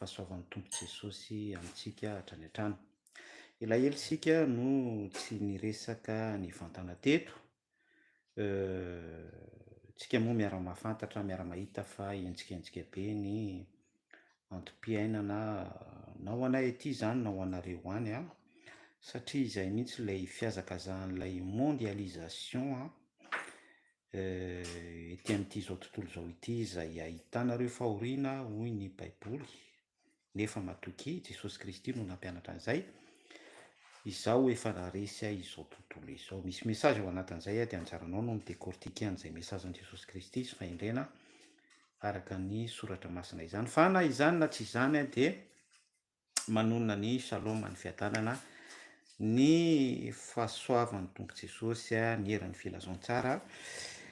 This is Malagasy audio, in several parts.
Fahasoavan'ny Tompo Jesosy amintsika hatrany hatrany. Elaela isika no tsy niresaka nivantana teto. Tsika moa miara-mahafantatra, miara-mahita fa henjikenjika be ny antom-piainana na ho anay aty izany na ho anareo any an, satria izay mihitsy ilay fihazakazahan'ilay mondialisation an, Ety amin'ity izao tontolo izao ity izay ahitanareo fahoriana hoy ny baiboly nefa matokia, Jesosy Kristy no nampianatra an'izay, izaho efa naharesy ahy izao tontolo izao. Misy message ao anatin'izay dia anjaranao no mi-décortiquer an'izay message an'i Jesosy Kristy sy fahendrena araka ny soratra masina izany. Fa na izany na tsy izany dia manonona ny Shalom, ny fiadanana, ny fahasoavan'ny Tompo Jesosy, ny herin'ny filazantsara,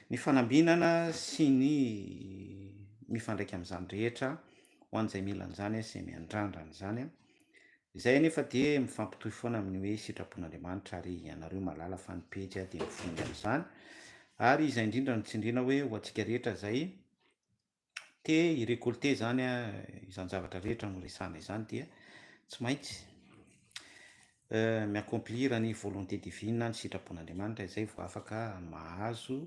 ny fanambinana sy ny mifandraika amin'izany rehetra ho an'izay mila an'izany sy miandrandra an'izany. Izay anefa dia mifampitohy foana amin'ny hoe sitrapon'Andriamanitra ary ianareo mahalala fa ny pejy dia mifono amin'izany. Ary izay indrindra no tsindriana hoe ho antsika rehetra izay te hi-recolter zany izany zavatra rehetra noresahana izany dia tsy maintsy mi-accomplir ny volonté divine, ny sitrapon'Andriamanitra izay vao afaka mahazo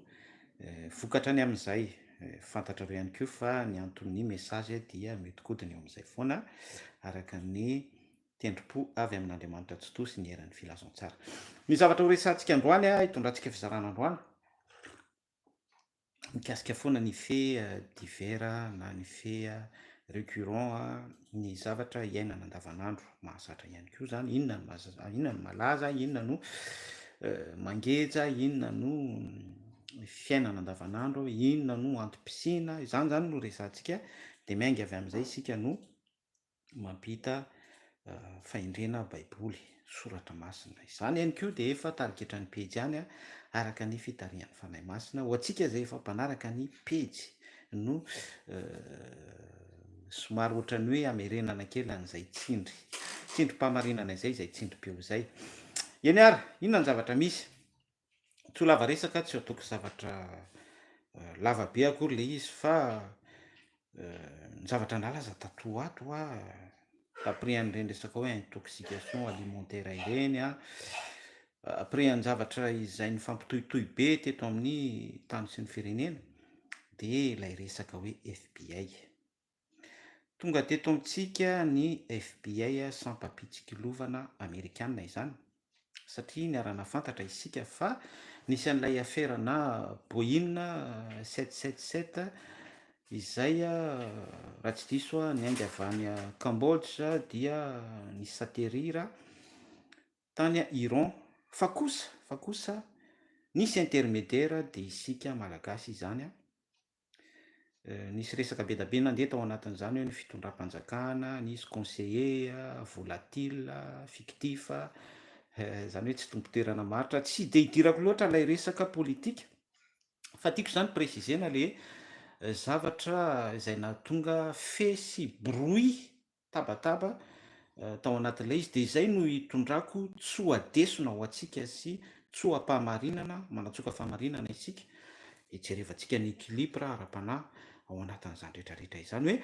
vokatra ny amin'izay. Fantatrareo ihany koa fa ny anton'ny message dia mihodinkodina eo amin'izay foana araka ny tendrom-po avy amin'Andriamanitra Tsitoha sy ny herin'ny filazantsara. Ny zavatra horesahantsika androany, hitondrantsika fizarana androany, mikasika foana ny fait divers na ny fait récurrent, ny zavatra iainana andavanandro mahazatra ihany koa zany, inona no mahaza- inona no malaza, inona no mangeja, inona no fiainana andavanandro, inona no antom-pisiana, izany zany no resahantsika de miainga avy am'zay isika no mampita fahendrena baiboly, soratra masina. Izany ihany koa dia efa tarigetran'ny pejy ihany araka ny fitarihan'ny Fanahy Masina. Ho antsika izay efa mpanaraka ny pejy no somary ohatran'ny hoe hamerenana kely an'izay tsindry, tsindrim-pahamarinana izay, izay tsindrim-peo izay. Eny ary, inona ny zavatra misy? Tsy ho lava resaka, tsy ataoko zavatra lava be akory le izy fa ny zavatra nalaza tato ho ato hoa, d'après an'ireny resaka hoe intoxication alimentaire ireny an, après an-javatra izay nifampitohitohy be teto amin'ny tany sy ny firenena de ilay resaka hoe FBI. Tonga teto amintsika ny FBI sampam-pitsikilovana amerikana izany satria niara-nahafantatra isika fa nisy an'ilay afera na Boeing 777 izay raha tsy diso aho niainga avy any Cambodge dia ni-s'atterrir tany Iran fa kosa fa kosa nisy intermédiaire dia isika malagasy izany an. Nisy resaka be da be nandeha tao anatin'izany hoe ny fitondram-panjakana, nisy conseiller volatile, fictif, zany hoe tsy tompon-toerana maharitra. Tsy de idirako loatra ilay resaka politika fa tiako zany préciser-na le zavatra izay nahatonga fait sy bruit tabataba tao anatin'ilay izy dia izay no hitondrako tsoa-desona ho antsika sy tsoa-pahamarinana, manatsoka fahamarinana isika, hijerevantsika ny équilibre ara-panahy ao anatin'izany rehetra rehetra izany hoe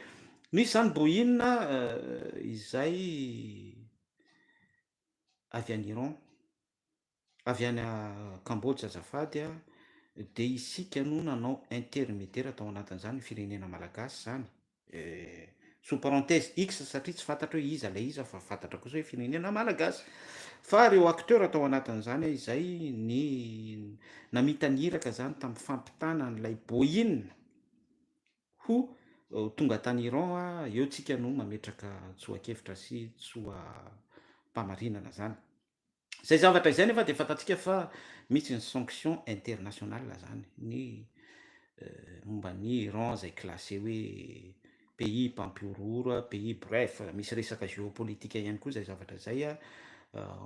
misy izany Boeing izay avy any Iran, avy any Cambodge azafady a, dia isika no nanao intermédiaire tao anatin'izany, firenena malagasy izany, sous parenthèse X satria tsy fantatra hoe iza ilay iza fa fantatra kosa hoe firenena malagasy, fa ireo acteur tao anatin'izany izay ny namita ny iraka izany tamin'ny fampitana an'ilay Boeing ho tonga tany Iran, eo tsika no mametraka tsoa-kevitra sy tsoa-pamarinana zany. Zay zavatra izay nefa de fantatsika fa misy ny sanction internationale zany, ny momba ny Iran zay classé hoe pays mpampihorohoro, pays bref misy resaka géopolitique ihany koa zay zavatra zay a,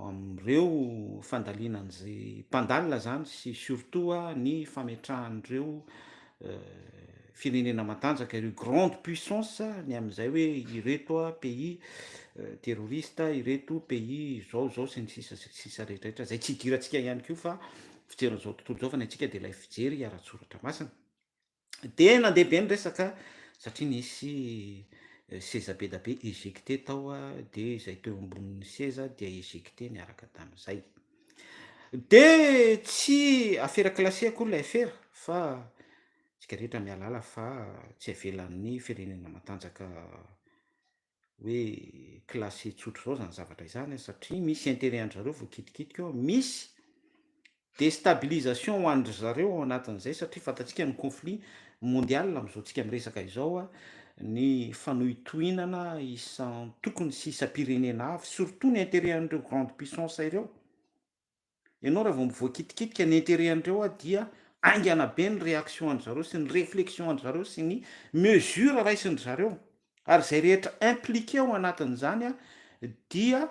am'ireo fandalinan'zay mpandalina zany sy surtout a ny fametrahan'ireo firenena matanjaka ireo grande puissance ny am'izay hoe ireto a pays terroriste, ireto pays zao zao sy ny sisa sy sisa rehetrarehetra zay tsy idirantsika ihany koa fa fijerin'izao tontolo zao fa ny antsika de ilay fijery ara-tsoratra masina. De nandeha be ny resaka satria nisy Seza be da be éjecté tao de izay teo ambonin'ny seza dia éjecté niaraka tamin'izay. De tsy affaire classée akory ilay affaire fa tsika rehetra mihalala fa tsy avelan'ny firenena matanjaka hoe classé tsotra izao zany zavatra izany satria misy intérêt an-dry zareo voakitikitika eo, misy déstabilisation ho an-dry zareo ao anatin'izay satria fantatsika ny conflit mondial amin'izao tsika miresaka izao a, ny fanohitohinana isan-tokony sy isam-pirenena avy, surtout ny intérêt an'ireo grande puissance ireo. Ianao raha vao voakitikitika ny intérêt an'ireo a dia haingana be ny réaction an-dry zareo sy ny réflexion an-dry zareo sy ny mesure raisin-dry zareo, ary izay rehetra impliqué ao anatin'izany a dia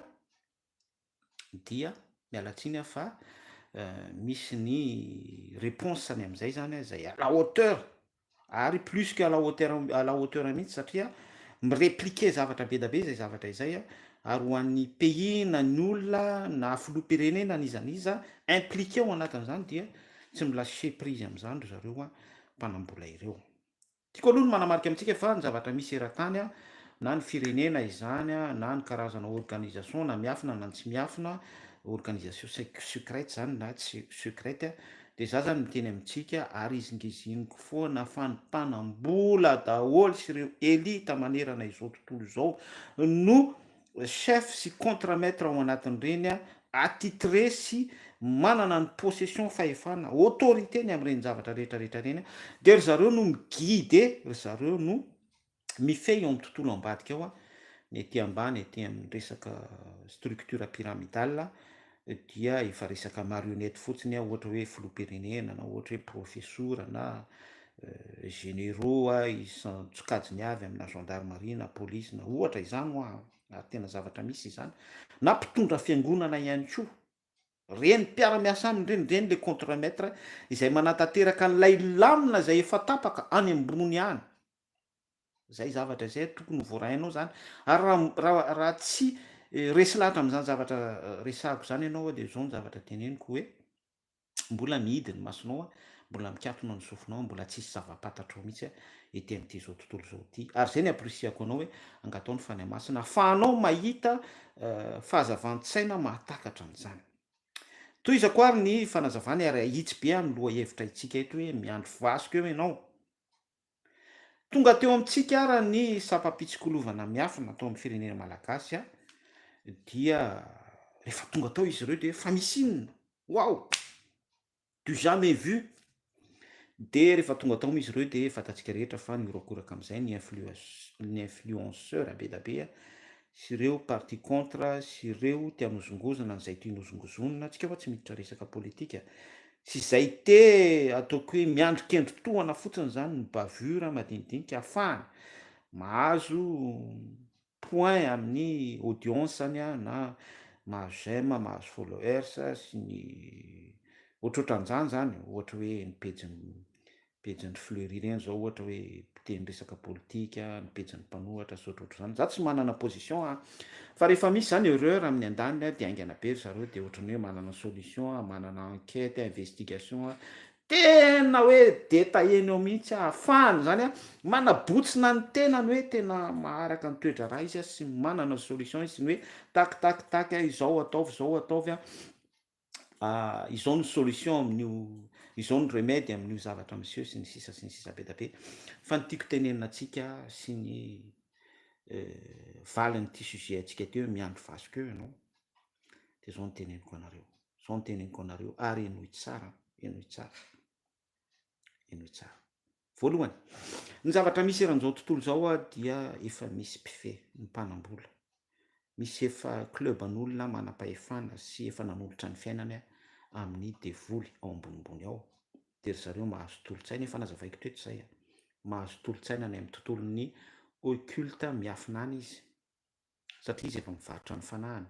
miala tsiny aho fa misy ny réponse ny am'izay zany a zay à la hauteur, ary plus que à la hauteur mihitsy, satria mi-répliquer zavatra be da be zay zavatra izay a, ary ho an'ny pays na ny olona na filoham-pirenena n'iza n'iza impliqué ao anatin'izany dia tsy mi-lâcher prise am'izany ry zareo a mpanambola ireo. Tiako aloha ny manamarika amintsika fa ny zavatra misy eran-tany a, na ny firenena izany a, na ny karazana organisation na miafina na tsy miafina, organisation secrète zany na tsy secrète a, de za zany miteny amintsika ary izingiziniko foana fa ny mpanambola daholo sy ireo élite manerana izao tontolo izao no chef sy contremaître ao anatin'ireny a, attitré sy manana ny possession, fahefana, autorité ny am'ireny zavatra rehetrarehetra reny a, de ry zareo no mi-guide, ry zareo no mifehy eo amy tontolo ambadika ao a. Ny aty ambany aty amin'ny resaka structure pyramidale dia efa resaka marionnette fotsiny a, ohatra hoe filoham-pirenena na ohatra hoe professeur na généraux a isan-tsokajiny avy amina gendarmerie na polisy na ohatra izany hoa, ary tena zavatra misy izany, na mpitondra fiangonana ihany koa reny, mpiara-miasa aminy reny le contremaître izay manatanteraka an'ilay lamina zay efa tapaka any ambony any. Zay zavatra zay tokony ho voarainao zany, ary raha tsy resy lahatra am'izany zavatra resahako zany ianao a, de zao ny zavatra teneniko hoe mbola mihidy ny masonao a, mbola mikatona ny sofinao, mbola tsisy zava-pantatrao mihitsy a ety am'ty zao tontolo zao ty. Ary zay ny ampirisiako anao hoe angatao ny Fanahy Masina ahafahanao mahita fahazavan-tsaina mahatakatra an'izany. Tohizako ary ny fanazavana ary ahitsy be amin'ny loha hevitra itsika eto hoe miandry vasiko eo ianao. Tonga teo amintsika ara ny sampam-pitsikolovana miafina atao amin'ny firenena malagasy a, dia rehefa tonga tao izy ireo de fa misy inona? Wow, du jamais vu. De rehefa tonga tao moa izy ireo de fantatsika rehetra fa niorakoraka am'izay ny influenceur be da be a sy ireo parti contre sy ireo tia hanozongozona an'izay tia nozongozonina tsika, fa tsy miditra resaka politika sy zay te ataoko hoe miandry kendry tohana fotsiny zany, ny bavure madinidinika ahafahany mahazo point amin'ny audience any a, na mahazo j'aime, mahazo followers sy ny ohatrohatran'izany zany. Ohatra hoe ny pejiny Fleury reny zao, ohatra hoe mpiteny resaka politika, ny pejin'ny mpanohatra sy ohatrohatran'izany. Za tsy manana position a, fa rehefa misy zany erreur amin'ny andaniny a, de haingana be ry zareo de ohatrany hoe manana solution a, manana enquête, investigation a, tena hoe détaillé-ny eo mihitsy ahafahany zany a manabotsina ny tenany hoe tena maharaka ny toetra raha izy a sy manana solution izy, ny hoe tak tak tak, izao ataovy, zao ataovy a, izao ny solution amin'io, izao ny remède amin'io zavatra miseho sy ny sisa sy ny sisa be da be. Fa ny tiako tenenina atsika sy ny valiny ty sujet atsika teo hoe miandry vasiko eo ianao, de zao ny teneniko anareo, zao ny teneniko anareo ary henoy tsara, henoy tsara, henoy tsara. Voalohany, ny zavatra misy eran'izao tontolo zao a dia efa misy mpifehy, ny mpanambola, misy efa club an'olona manam-pahefana sy efa nanolotra ny fiainany a amin'ny devoly ao ambonimbony ao, de ry zareo mahazo tolo-tsaina, efa nazavaiko teto zay a, mahazo tolo-tsaina any amin'ny tontolon'ny occulte miafina any izy, satria izy efa mivarotra ny fanahiny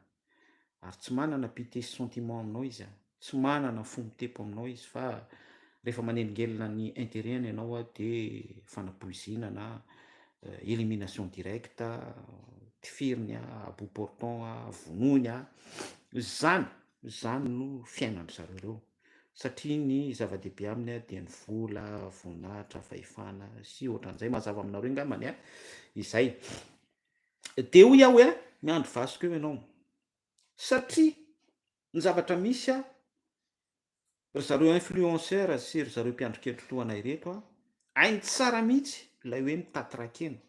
ary tsy manana pitié sy sentiment aminao izy a, tsy manana fo mitepo aminao izy, fa rehefa manelingelina ny intérêt-ny ianao a, de fanapoizinana, élimination directe, tifiriny a à bout portant a, vonoiny a. Zany no fiainan-dry zareo reo, satria ny zava-dehibe aminy a dia ny vola, voninahitra, fahefana sy ohatran'izay. Mazava aminareo ngambany a izay. Dia hoy aho hoe, miandry vasiko eo ianao. Satria ny zavatra misy a, ry zareo influenceur sy ry zareo mpiandry ketrotohana ireto a, hainy tsara mihitsy ilay hoe mitaty rakena.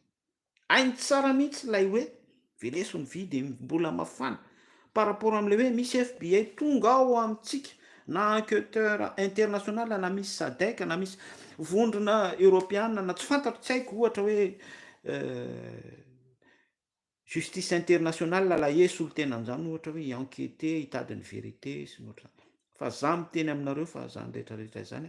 Hainy tsara mihitsy ilay hoe veleso ny vy dia mbola mafana par rapport amin'ilay hoe misy FBI tonga ao amintsika na enquêteur international na misy SADC na misy vondrona eoropeana na tsy fantatro tsy haiko ohatra hoe justice internationale la ye solontenan'izany ohatra hoe hi-enquêter hitady ny vérité sy ny ohatr'izany. Fa za miteny aminareo fa zany rehetra rehetra izany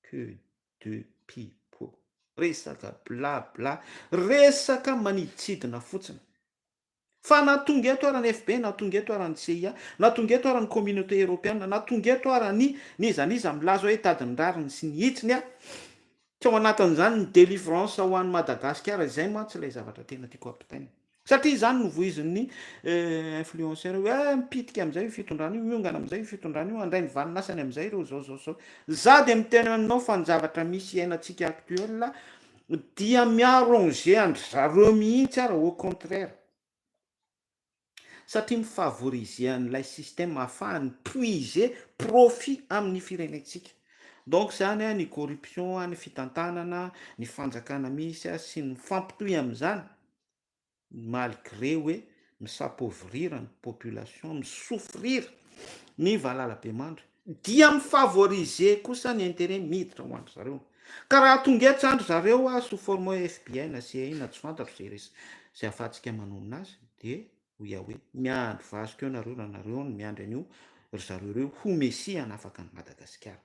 que de pipo. Resaka bla bla, resaka maniditsidina fotsiny. Fa na tonga eto ara ny FBI, na tonga eto ara ny CIA, na tonga eto ara ny communauté europeana, na tonga eto ara ny n'iza n'iza milaza hoe hitady ny rariny sy ny hitsiny a, tsy ao anatin'izany ny délivrance ho an'i Madagasikara, izay mantsy ilay zavatra tena tiako ampitaina. Satria izany no voizin'ny influenceur hoe eh mipitika amin'izay io fitondrana io, miongana amin'izay io fitondrana io, handray ny valin'asany amin'izay ireo zao zao zao. Za dia miteny aminao fa ny zavatra misy iainantsika actuel dia mi-arranger an-dry zareo mihitsy ara au contraire. Satria mi-favoriser an'ilay système ahafahany mi-puiser profit amin'ny firenentsika. Donc zany ny corruption, ny fitantanana, ny fanjakana misy sy ny mifampitohy amin'izany, malgré hoe mi-s'appauvrir ny population, mi-souffrir ny valalabemandry, dia mi-favoriser kosa ny intérêt miditra ho an-dry zareo. Ka raha tonga eto zany ry zareo sous forme hoe FBI na CIA na tsy fantatro izay res- izay ahafahantsika manonona azy, dia hoy aho hoe miandry vazoka eo nareo raha nareo no miandry an'io ry zareo ireo ho Mesia hanafaka an'i Madagasikara.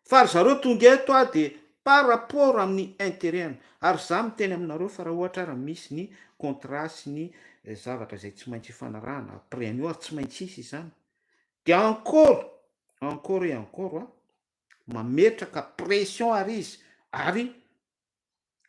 Fa ry zareo tonga eto ah dia par rapport amin'ny intérêt-ny. Ary za miteny aminareo fa raha ohatra ary misy ny contrat sy ny zavatra izay tsy maintsy ifanarahana après an'io ary tsy maintsy hisy izany dia encore, encore et encore ah, mametraka pression ary izy ary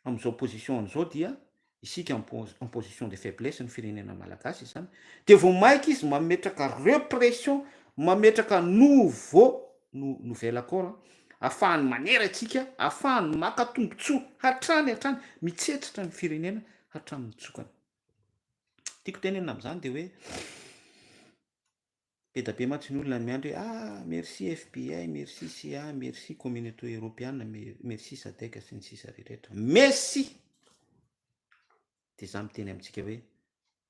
amin'izao position izao dia isika en position de faiblesse ny firenena malagasy izany de vao maika izy mametraka repression, mametraka nouveau nouvel accord ahafahany manery antsika, ahafahany maka tombotsoa hatrany hatrany, mitsetsitra ny firenena hatramin'ny tsokany. Tiako tenenina amin'izany de hoe be da be mantsy ny olona miandry hoe ah merci FBI, merci CIA, merci communauté européenne, merci SADC sy ny sisa rehetra. Merci! De za miteny amintsika hoe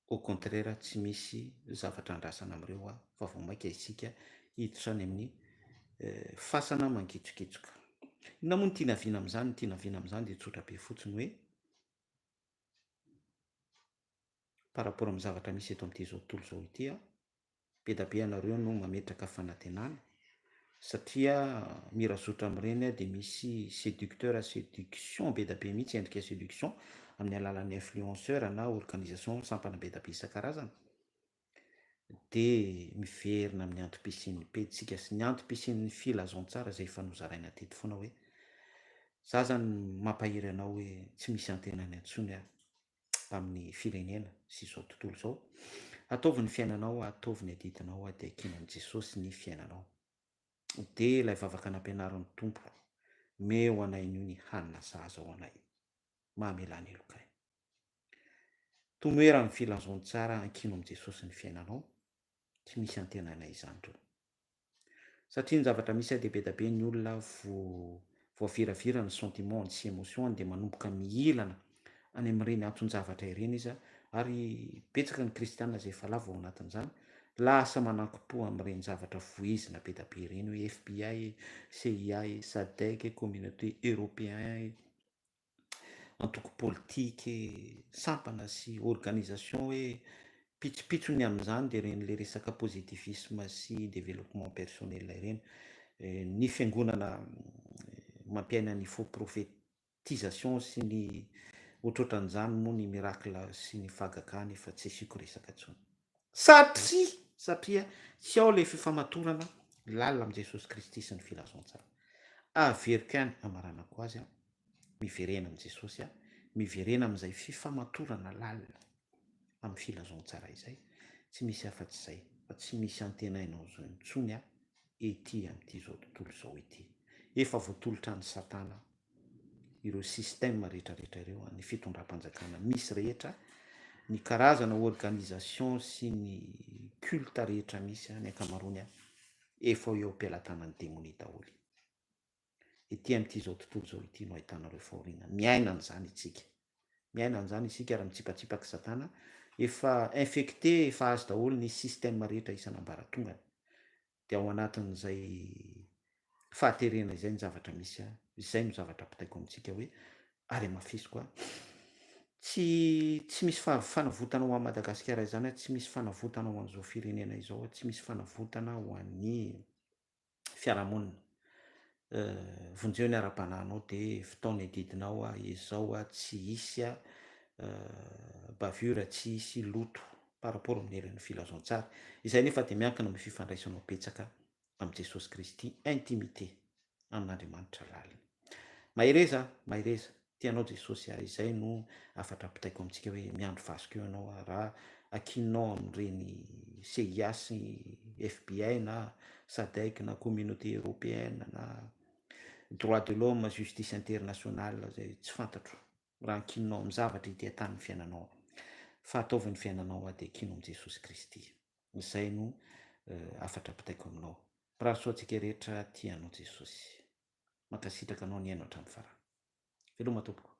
au contraire tsy misy zavatra andrasana amin'ireo a, fa vao maika isika hiditra any amin'ny fasana mangitsokitsoka. Inona moa no tiana avina amin'izany? Ny tiana avina amin'izany de tsotra be fotsiny hoe par rapport amin'ny zavatra misy eto amin'ity zao tontolo izao ity a, be da be ianareo no mametraka fanantenana satria mirazotra amin'ireny a de misy séducteur, séduction be da be mihitsy, endrika séduction amin'ny alalan'ny influenceur na organisation sampana be da be isan-karazany, de miverina amin'ny antom-pisian'ny pejitsika sy ny antom-pisian'ny filazantsara izay efa nozaraina teto foana hoe za zany mampahery anao hoe tsy misy antenana intsony aho amin'ny firenena sy izao tontolo izao. Ataovy ny fiainanao, ataovy ny adidinao, dia ankino amin'i Jesosy ny fiainanao. Dia ilay vavaka nampianarin'ny Tompo, meo anay anio ny hanina sahaza ho anay, mamelà ny helokay. Tomoera amin'ny filazantsara, ankino amin'i Jesosy ny fiainanao, tsy misy antenaina izany ireo. Satria ny zavatra misy dia be dia be ny olona voaviravira ny sentiment-ny sy émotion-ny dia manomboka mihilana any amin'ireny anton-javatra ireny izy ary betsaka ny kristiana izay efa lavo ao anatin'izany, lasa manankim-po amin'ireny zavatra voizina be dia be ireny hoe FBI, CIA, SADC, communauté européen, antoko politika e, sampana sy organisation hoe pitsopitsony amin'izany dia ireny le resaka positivisme sy développement personnel ireny. Ny fiangonana mampiaina ny faux prophétisation sy ny ohatrohatran'izany moa ny miracle sy ny fahagagana efa tsy asiako resaka intsony. Satria, satria tsy ao ilay fifamatorana lalina amin'i Jesosy Kristy sy ny filazantsara. Averiko ihany hamaranako azy an. Miverena amin'i Jesosy an. Miverena amin'izay fifamatorana lalina amin'ny filazantsara izay. Tsy misy afa-tsy izay, fa tsy misy antenainao intsony an ety amin'ity izao tontolo izao ity. Efa voatolotra an'i Satana ireo système rehetra rehetra ireo, ny fitondram-panjakana misy rehetra. Ny karazana organisation sy ny culte rehetra misy, ny ankamaroany, efa eo am-pelatanan'ny demonia daholo. Ety amin'ity izao tontolo izao ity no ahitanareo fahoriana. Miaina an'izany isika. Miaina an'izany isika raha mitsipatsipaka Satana. Efa infecté, efa azo daholo ny système rehetra isan'ambaratongany. Dia ao anatin'izay fahaterena izay ny zavatra misy. Izay no zavatra ampitaiko amintsika hoe ary hamafisiko a. Tsy misy fanavotana ho an'i Madagasikara izany, tsy misy fanavotana ho an'izao firenena izao, tsy misy fanavotana ho an'ny fiarahamonina. Vonjeo ny ara-panahinao dia vitao ny adidinao, izao tsy hisy bavure, tsy hisy loto par rapport amin'ny herin'ny filazantsara. Izay nefa dia miankina amin'ny fifandraisanao betsaka amin'i Jesosy Kristy, intimité amin'Andriamanitra lalina. Mahereza, mahereza, tia anao Jesosy a, izay no hafatra ampitaiko amintsika hoe miandry vasoka eo ianao raha akinao amin'ireny CIA sy FBI na SADC na communauté européenne na droit de l'homme, justice internationale, zay tsy fantatro, raha ankininao amin'ny zavatra ety an-tany ny fiainanao, fa ataovy ny fiainanao dia ankino amin'i Jesosy Kristy. Izay no hafatra ampitaiko aminao. Mirary soa antsika rehetra tia anao Jesosy. Mankasitraka anao nihaino hatramin'ny farany. Veloma tompoko.